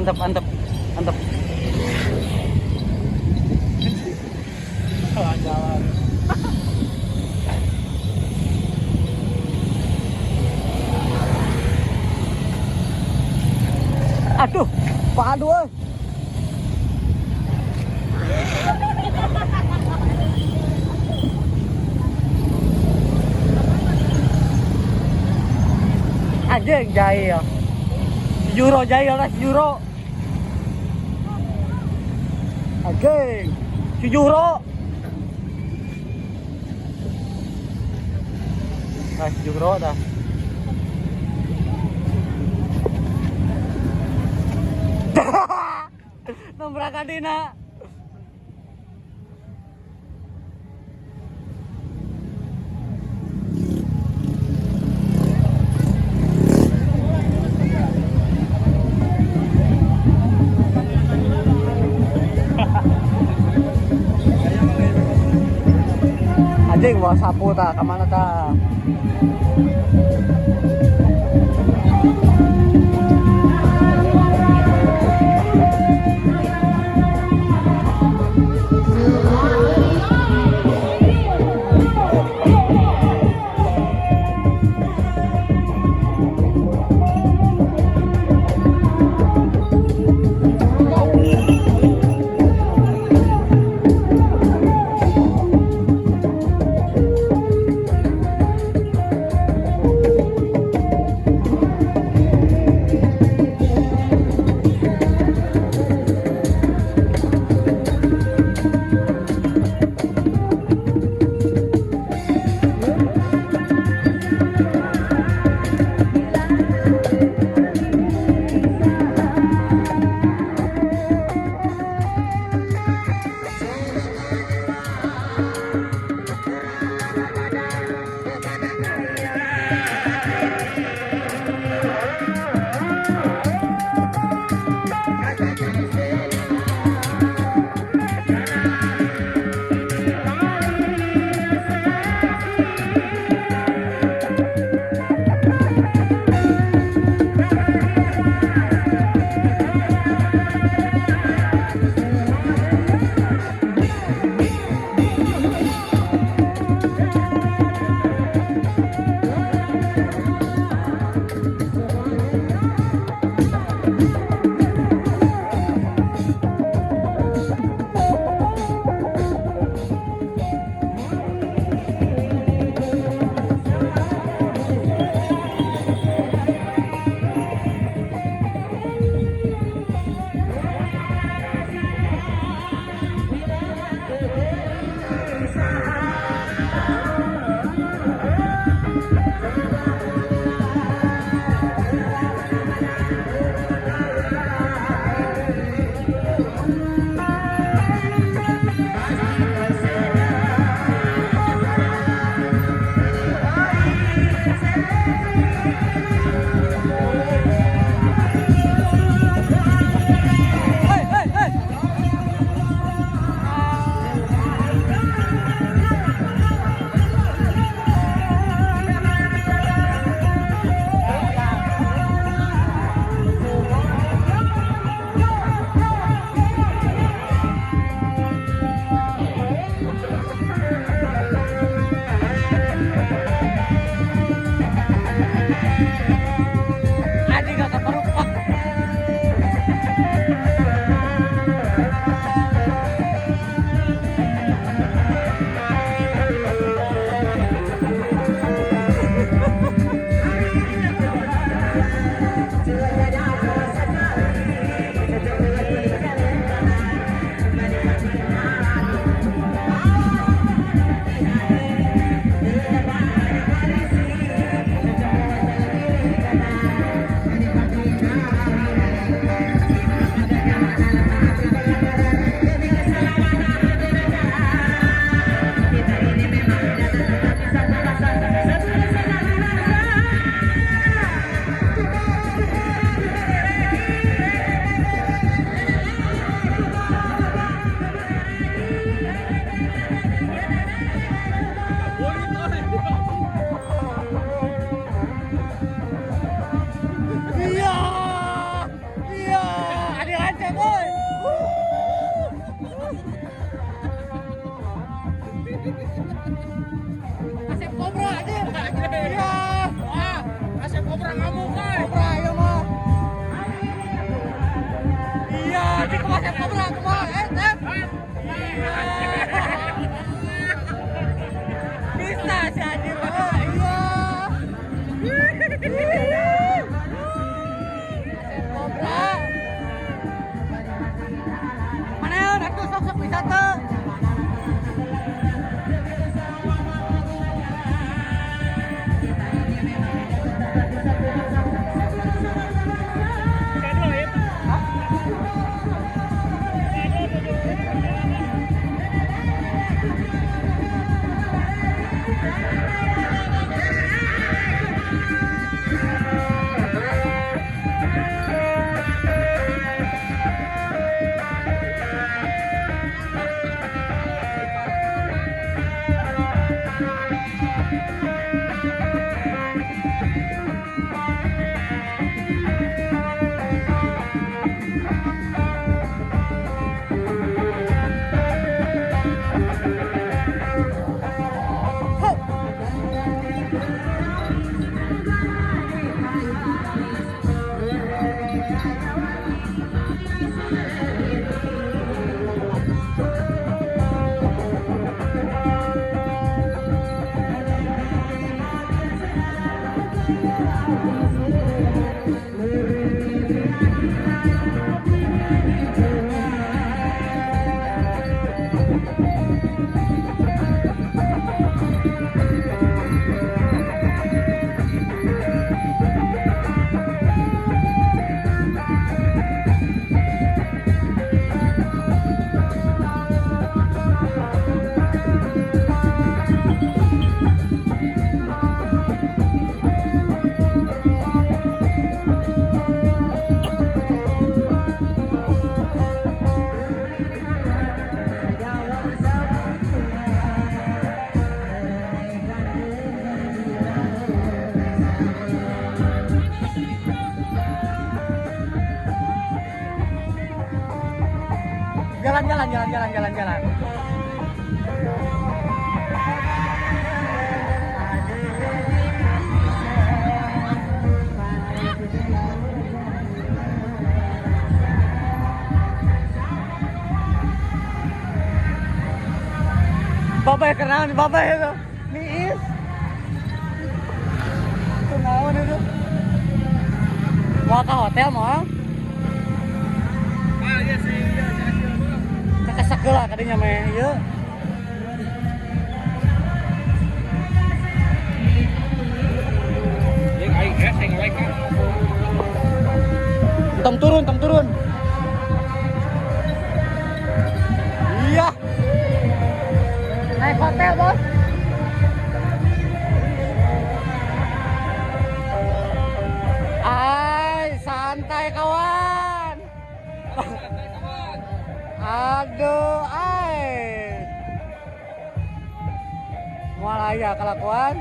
Antep, antep, antep. Jalan. Aduh, padu euy. Anjing jahil. Juro jahil lah si Juro. Anjing, si Juro. Nah, si Juro dah. Nomor kadina. Anjing bawa sapu ta, kemana ta? Eta si anjir mah. Iya. Asep Kobra. Mana ya, atuh sok-sok wisata. Jalan jalan jalan jalan jalan jalan. Bapak kenal nih bapak itu. Niis. Kenaon itu. Mau ke hotel mau? Ah iya sih, iya iya. Kekesak lah kadinya mah ieu. Jeung aing hese ngelek kan. Tong turun, tong turun. Iya. Naik hotel, Bos. Ay, santai kawan. Aduh, ay. Moal aya kelakuan.